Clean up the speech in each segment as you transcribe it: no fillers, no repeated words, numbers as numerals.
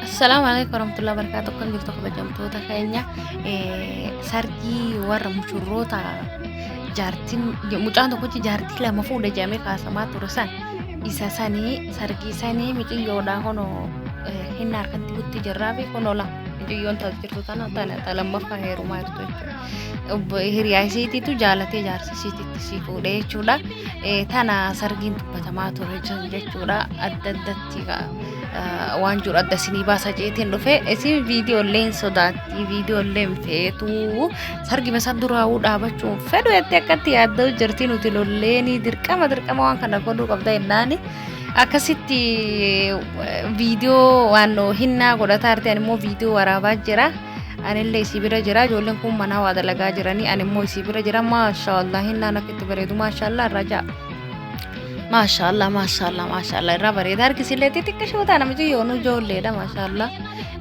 Assalaamu alaikum warahmatullahi wabarakatuh. Akkam jirtu kabajamtoota keenya? Sargii warra mushurroota jaartiin mucaan tokkochi jaartii lama fuudhe jedhamee kaasamaa ture san isa sanii sargii sanii miciyyoodhaa kunoo hinna harkatti butti jirraa fi kunoo la miciyyoon tas jirtu tana tana ta lammaffaa heerumaa jirtu jechuudha. Hiriyaa isiitiitu jaalatee jaarsa isiititti sii fuudhe jechuudha. Tana sargiin dubbatamaa ture jechuudha. Adda addatti waan jiru adda isinii baasa jeetiin dhufe. Isin viidiyoo illee hin sodaatti, viidiyoo illee hin feetu, sargima isa duraa'uu dhaabachuu hin fedhu jettee akkatti yaadda'u jirti. Nuti lolleeni dirqama dirqama waan kana godhuu qabda jennaani akkasitti viidiyoo waan hinnaa godhataa jirti. Ani immoo viidiyoo waraabaa jira. Anillee isii bira jira. Ijoolleen kun manaa waa dalagaa jiranii, ani immoo isii bira jira. Maashaallah, hinnaan akka itti bareedu, maashaallah, irraa ja'a. Maashaallah, maashaallah, maashaallah, irraa bareeda. Harkisillee xixiqqashoo ta'a, namichi yoonuu ijoolleedha. Maashaallah,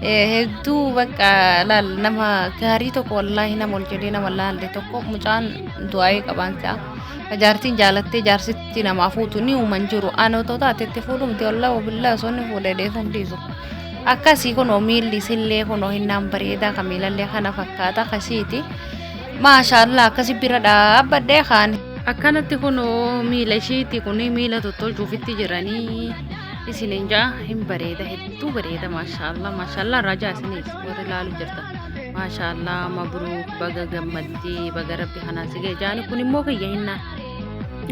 hedduu bakka laal nama gaarii tokko, wallaahi nama ol jedhee nama laalle tokko mucaan du'aayee qabaan ta'a. Jaartiin jaalattee jaarsitti namaa fuutu ni uuman jiru. Ani otoo taatetti fuudhumti, wallaahi wabillaa, osoo inni fuudhee dheefuun dhiisu. Akkasii kunoo miilli isillee kunoo hinnaan bareedaa kan miilallee kana fakkaata akkasiiti. Maashaallah, akkasi bira dhaabbadhee kaan. Akkanatti kunoo miila ishiiti kun miila tottolchuufitti jiranii isinin ja'a. Hin bareeda, hedduu bareeda. Maashaallah, maashaallah, raajaa isinis warri ilaalu jirta. Maashaallah, mabruuk, baga gammaddee, baga rabbi kanaan si ga'e jaani. Kun immoo kiyya hinnaa.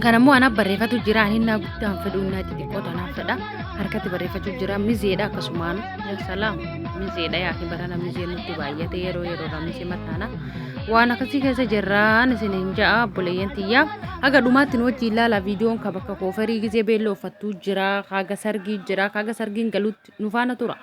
Kan ammoo anaaf barreeffatu jira. Ani hinnaa guddaan fedhu, hinnaa xixiqqoo tanaaf fedha. Harkatti barreeffachuu jira. Mizeedha akkasumaan. Yaa salaam, mizeedha. Yaa barana mizee nutti baay'ate, yeroo yeroodhaan mizee mataana. Waan akkasii keessa jirraan isinin ja'a obboleeyyan tiyyaa. Haga dhumaatti nu wajjin ilaala. Viidiyoon ka bakka kooferii gizee beelloo uffattuu jira. Haga sargii jira. Haga sargiin galutti nu faana tura.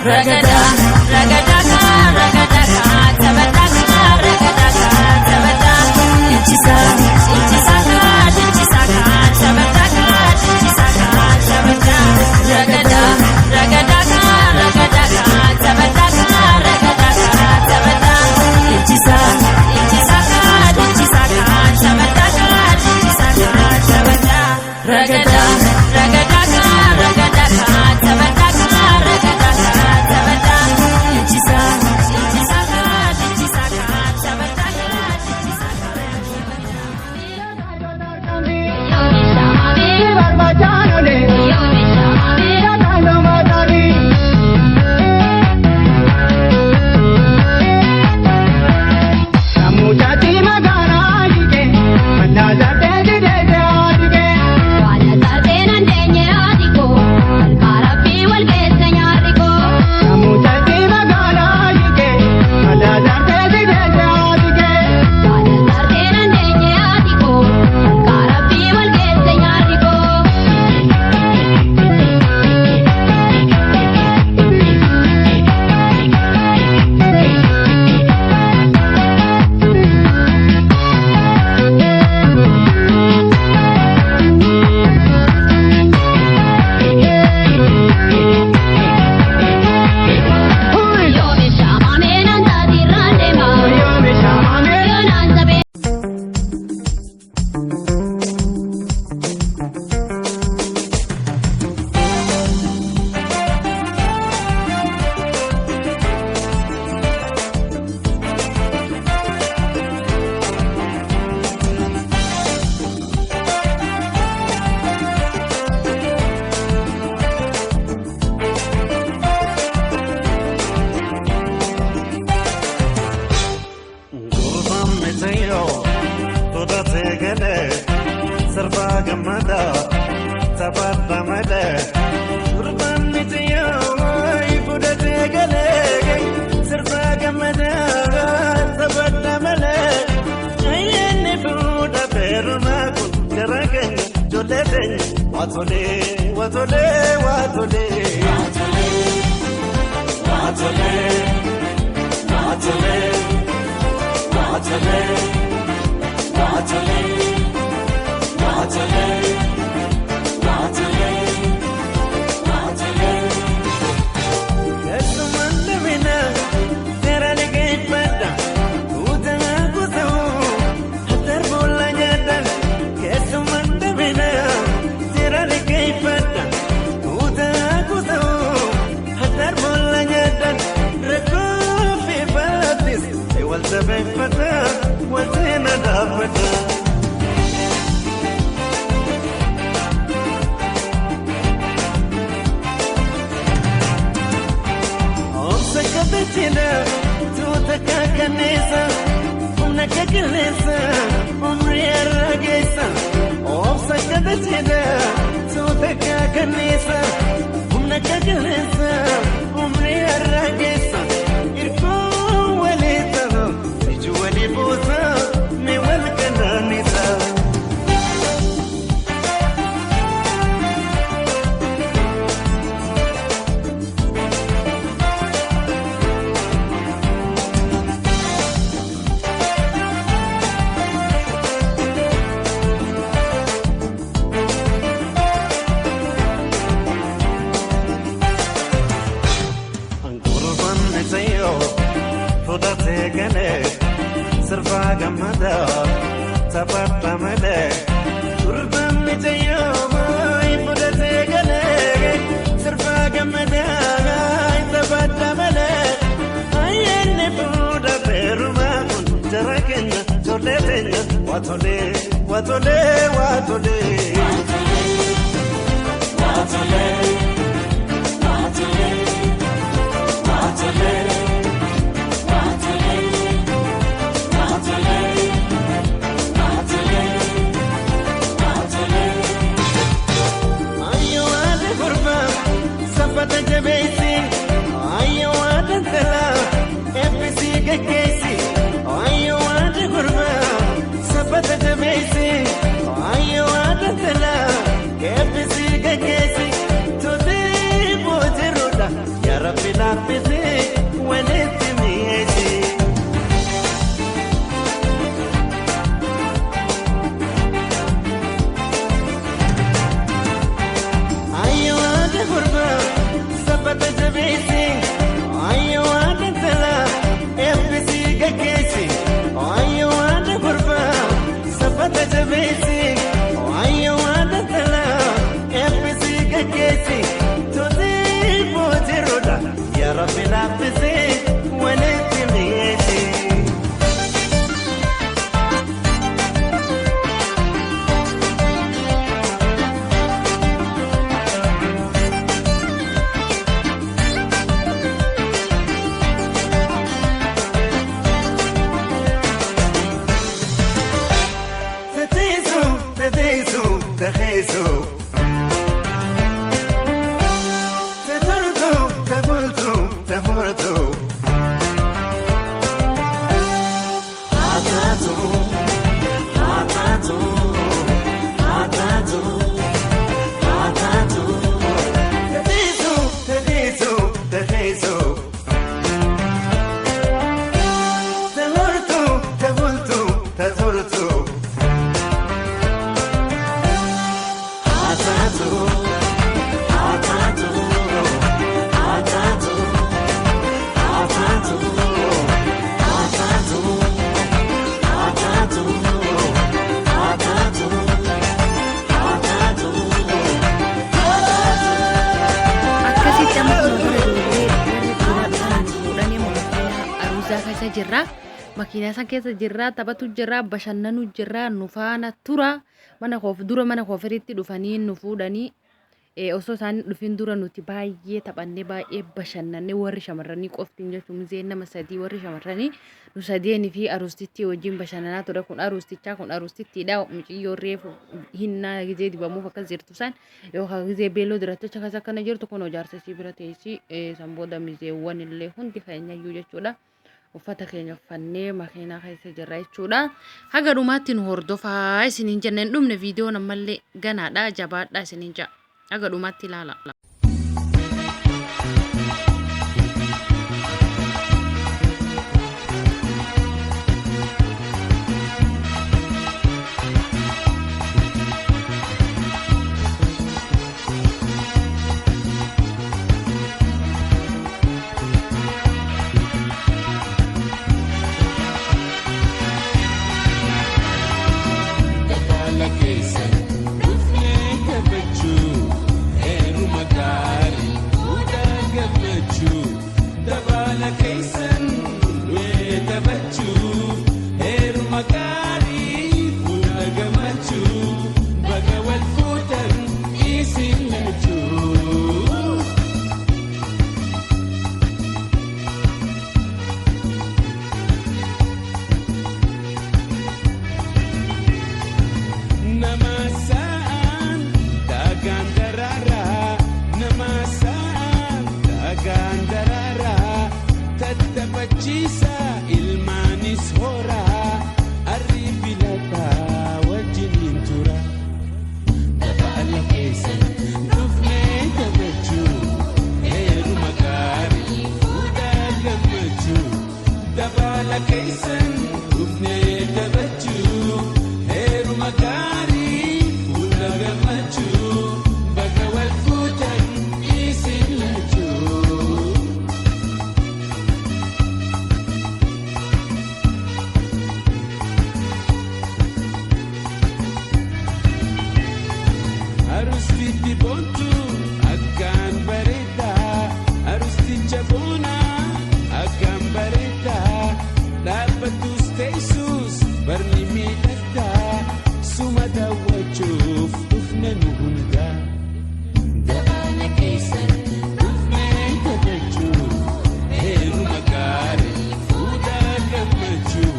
Ragada, ragada, ragada, tabata, ragada, tabata. Dhichisa, dhichisa, dhichisa, tabata, dhichisa, tabata. Ragada, ragada, ragada, tabata, ragada, tabata. Dhichisa, dhichisa, dhichisa, tabata, dhichisa, tabata. Ragada, ragada, ragada, tabata, ragada, tabata. Dhichisa, dhichisa, dhichisa, tabata, dhichisa, Laaffisee walitti miidhe. Teteesu teteesu teheesu. Teturtu tebultu tebultu. Ataatu ataatu ataatu ataatu. Teteesu teteesu teheesu. Teburtu tebultu teturtu. Ataatu, ataatu, ataatu, ataatu, ataatu, ataatu, ataatu, ataatu. Akkasitti amma kun gara ijoollee warri dhiiraa dhufan fuudhanii makiinaa aruuzaa keessa jirra. Makiinaa san keessa jirra, taphatu jirra, bashannanuu jirra, nu faana tura. Mana koof dura mana koofiritti dhufanii nu fuudhanii osoo isaan dhufin dura nuti baay'ee taphannee baay'ee bashannannee warri shamarranii qoftiin jechuun mizeen nama sadii warri shamarranii nu sadeenii fi aruustittii wajjin bashannanaa ture. Kun aruustichaa kun aruustittiidha. Muciyyoo reefu hinnaa gizee dibamuuf akkas jirtu san yookaan gizee beelloo diratticha keessa akkana jirtu kun jaarsa isii bira teessi san booda mizeewwan illee hundi keenyayyuu jechuudha. Uffata keenya uffannee makiinaa keessa jirra jechuudha. Haga dhumaatti nu hordofaa isiniin jenna hin dhumne viidiyoon ammallee ganaadha jabaadha isiniin ja'a. Haga dhumaatti ilaala. Dabala keessan dhufnee taphachuu heeruma gaarii fuudhaa gammachuu. Dabala keessan dhufnee taphachuu heeruma gaarii fuudhaa gammachuu baga wal fuutan isin lachuu. Nama sa'aan daagaan daraaraa nama sa'aan daagaan daraaraa tattaphachiisa ilmaanis horaa arri filataa wajjiniin tura. Dabala keessan dhufnee taphachuu heeruma gaarii fuudhaa gammachuu. Dabala keessan dhufnee taphachuu heeruma gaarii fuudha gammachuu baga wal fuutan isin lachuu. Arustitti boontu akkaan bareedaa arusticha boonaa akkaan bareedaa dhaabbatus teessus barni miidhagdaa suma daawwachuuf dhufne nu hundaa. Dabala keessan dhufnee taphachuu heeruma gaarii fuudhaa gammachuu.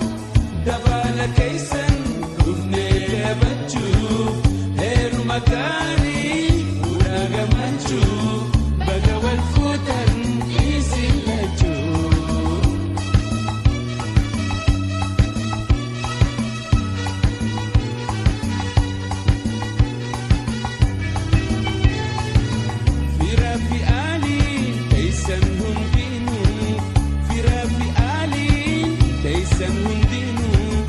Dabala keessan dhufnee taphachuu heeruma gaarii fuudhaa gammachuu baga wal fuutan isin lachuu. Fira fi aaliin teessan hundinuu fira fi aaliin teessan hundinuu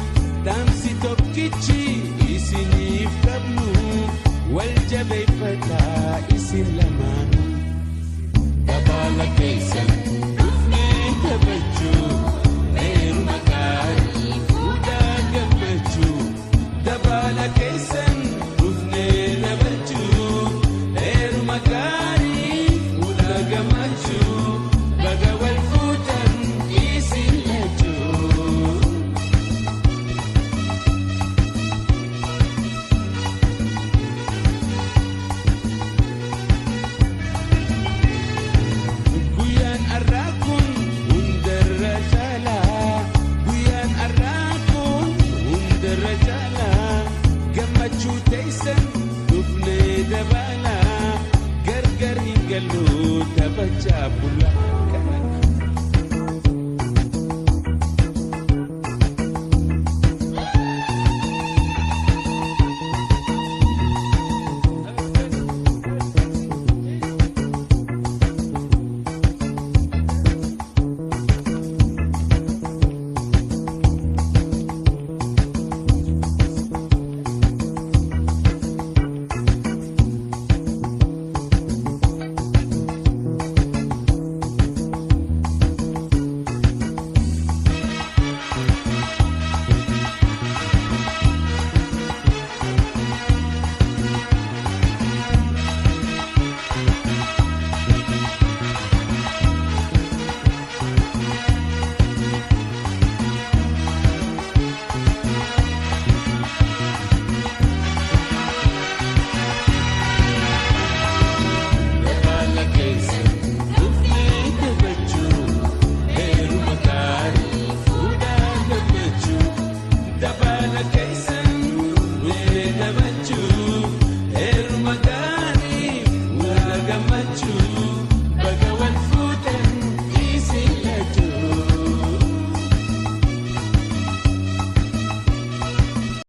dhaamsi tokkichi isiniif qabnu wal jabeeffataa isin lamaanuu. Dabala keessan dhufnee taphachuu heeruma gaarii fuudhaa gammachuu. Dabala keessan dhufnee taphachuu heeruma gaarii fuudhaa gammachuu baga wal bulla.